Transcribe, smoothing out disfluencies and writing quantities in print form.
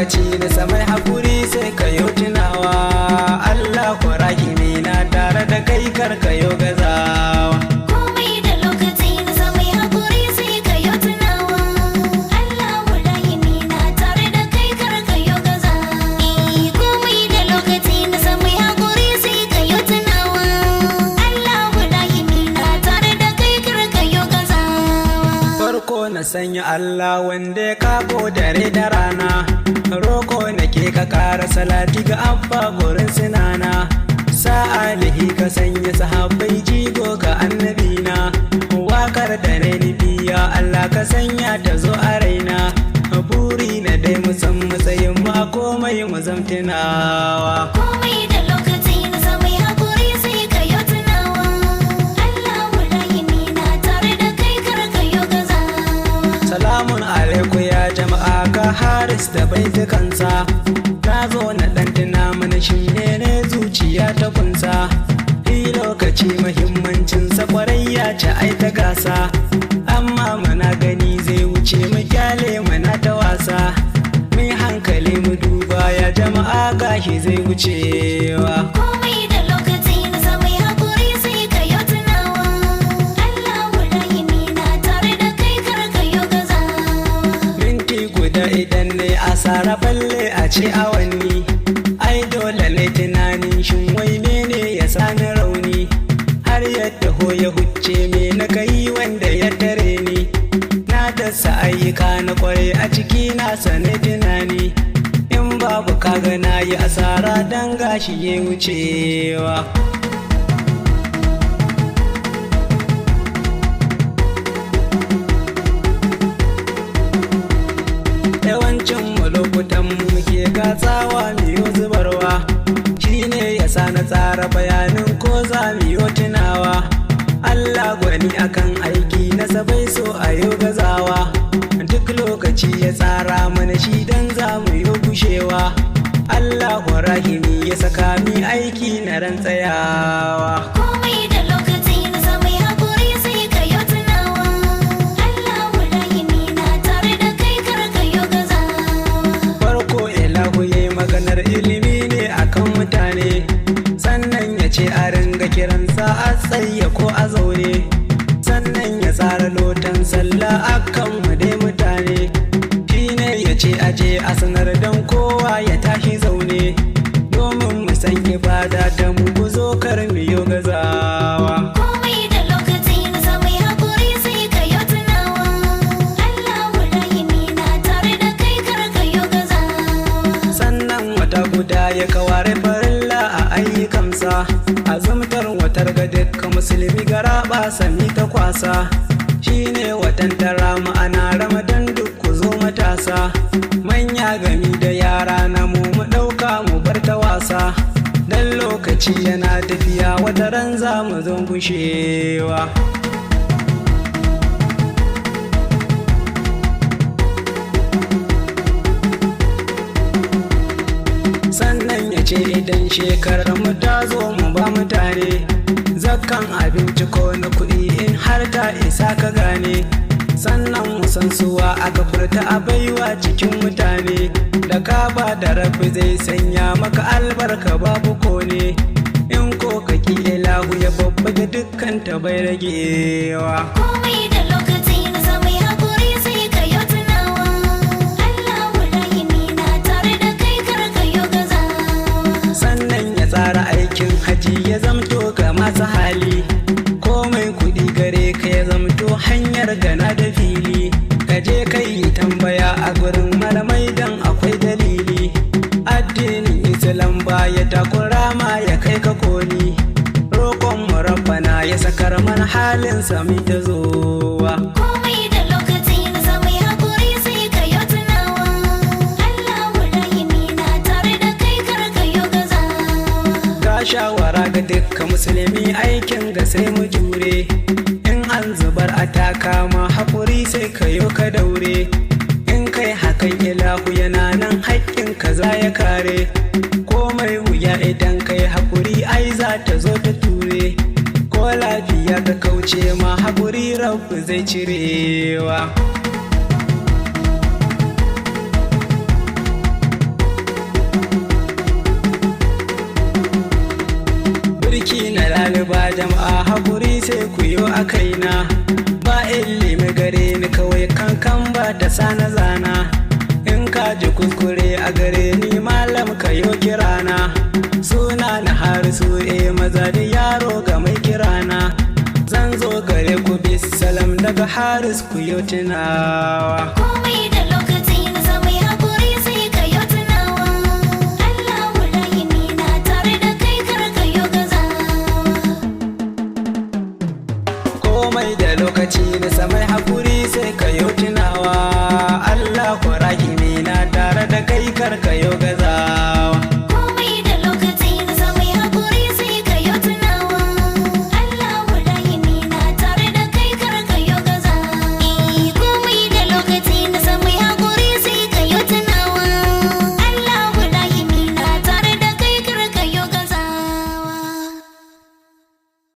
lokaci na samai hakuri sai ka yo tunawa. Allah rahimi na tare da kai, kar ka yo gazawa. Komai da lokaci na mai haƙuri sai ka yo tunawa. Allahu rahimi na tare da kai, kar ka yo gaza. Eh, komai da lokaci na mai haƙuri sai ka yo tunawa. Allahu rahimi na tare da kai, kar ka yo gaza. Farko na sanya Allah wanda ya kago dare da rana. Roko nake ka kara salati ga Abba gurin sinana. Sa'alihi ka sanya sahabbai jigo ga annabina. Wakar da na nufi, ya Allah, ka sanya ta zo a raina. Buri na dai mu san matsayin mu a komai, mu zamtunawa. Komai da lokaci na mai haƙuri sai ka yo tunawa. Allahu rahimi na tare da kai, kar ka yo gaza. Salamun alaikum ya jama'a, ga Haris da baitukansa. Na zo na ɗan tuna mana shi ne zuciya ta kunsa. Yi lokaci mahimmancinsa kwarai, ya ci ai ta gasa. Amma muna gani zai wuce, mu kyale mana ta wasa. Mai hankali mu duba ya jama'a, gashi zai wucewa. Komai da lokaci na mai haƙuri sai ka yo tunawa. Allahu rahimi na tare da kai, kar ka yo gaza. Minti guda idan ne asara, balle a ce awanni. Ai dole ne tunanin, shin wai mene ya sani rauni har ya taho ya hucce? Me na kai wanda ya tare ni? Na dasa ayyuka na kware a ciki, na sane tunani. In babu, kaga na yi asara, dan gashi ya wucewa. Yawancin mu lokutan mu muke gatsawa miyo zubarwa. Shine ya sa na tsara bayanin ko za mu yo tunawa. Allah gwani akan aiki na sabai, so a yo gazawa. Duk lokaci ya tsara mana shi dan za mu yo gushewa. Allahu rahimi ya saka mi aiki na ran tsayawa. Komai da lokaci na mai haƙuri sai ka yo tunawa. Allahu rahimi na tare da kai, kar ka yo gaza. Farko ilahu ya yi maganar ilimi ne akan mutane, sannan ya ce a ringa kiransa a tsaye ko a zaune, sannan ya tsara lotan sallah akan mu dai mutane. Shine ya ce aje a sanar don kowa ya tashi zaune, domin mu san ibada da mu guzo, kar mu yo gazawa. Komai da lokaci na mai haƙuri sai ka yo tunawa. Allahu rahimi na tare da kai, kar ka yo gaza. Sannan wata guda ya kaware farilla a ayyukansa, azumtar watar ga dukkan musulmi, gara ba sami ta kwasa. Shine watan tara, ma'ana Ramadan. Duk ku zo matasa, manya gami da yara na mu, mu ɗauka mu bar ta wasa, dan lokaci yana tafiya, wata ran za mu zo gushewa. Sannan ya ce idan shekarar mu ta zo, mu ba mutane zakkan abinci ko na kuɗi, in har ta isa ka gane. Sannan mu san suwa aka furta a baiwa cikin mutane. Da ka ba da, Rabbi zai sanya maka albarka, babu kone. In ko ka ki, ilahu ya babbaga dukkan ta, bai ragewa. Komai da lokaci na mai haƙuri sai ka yo tunawa. Allahu rahimi na tare da kai, kar ka yo gaza. Sannan ya tsara aikin haji ya zamto ga masu hali. Komai kuɗi gare ka, ya zamto hanyar gana da fili. Ka je ka yi tambaya a gurin malamai dan akwai dalili. Addinin Islam ba ya takura ma ya kai ka koli. Roƙon mu Rabbana ya sakar mana halin sami ta zowa. Komai da lokaci na mai haƙuri sai ka yo tunawa. Allahu rahimi na tare da kai, kar ka yo gaza. Ga shawara ga dukkan musulmi, aikin ga sai mu jure. In an zubar a taka ma, haƙuri sai ka yo ka daure. In kai hakan, ilahu yana nan, haƙƙin ka za ya kare. Komai wuya idan kai haƙuri, ai za ta zo ta ture. Ko lafiya ka kauce ma, haƙuri Rabbu zai cirewa. ba jama'a hakuri sai ku yi a kaina. Ba ilimi gare ni, kawai kankan ba ta sana zana. In ka ji kuskure a gare ni, malam, ka yo kirana. Suna na Harisu e maza da yaro ga mai kirana. Zan zo gare ku, bisalam, daga Haris ku yo tunawa. Komai da lokaci na mai haƙuri sai ka yo tunawa. Allahu rahimi na tare da kai, kar ka yo gazawa. Komai da lokaci na samai hakuri sai ka yo tunawa. Allah rahimi na tare da kai, kar ka yo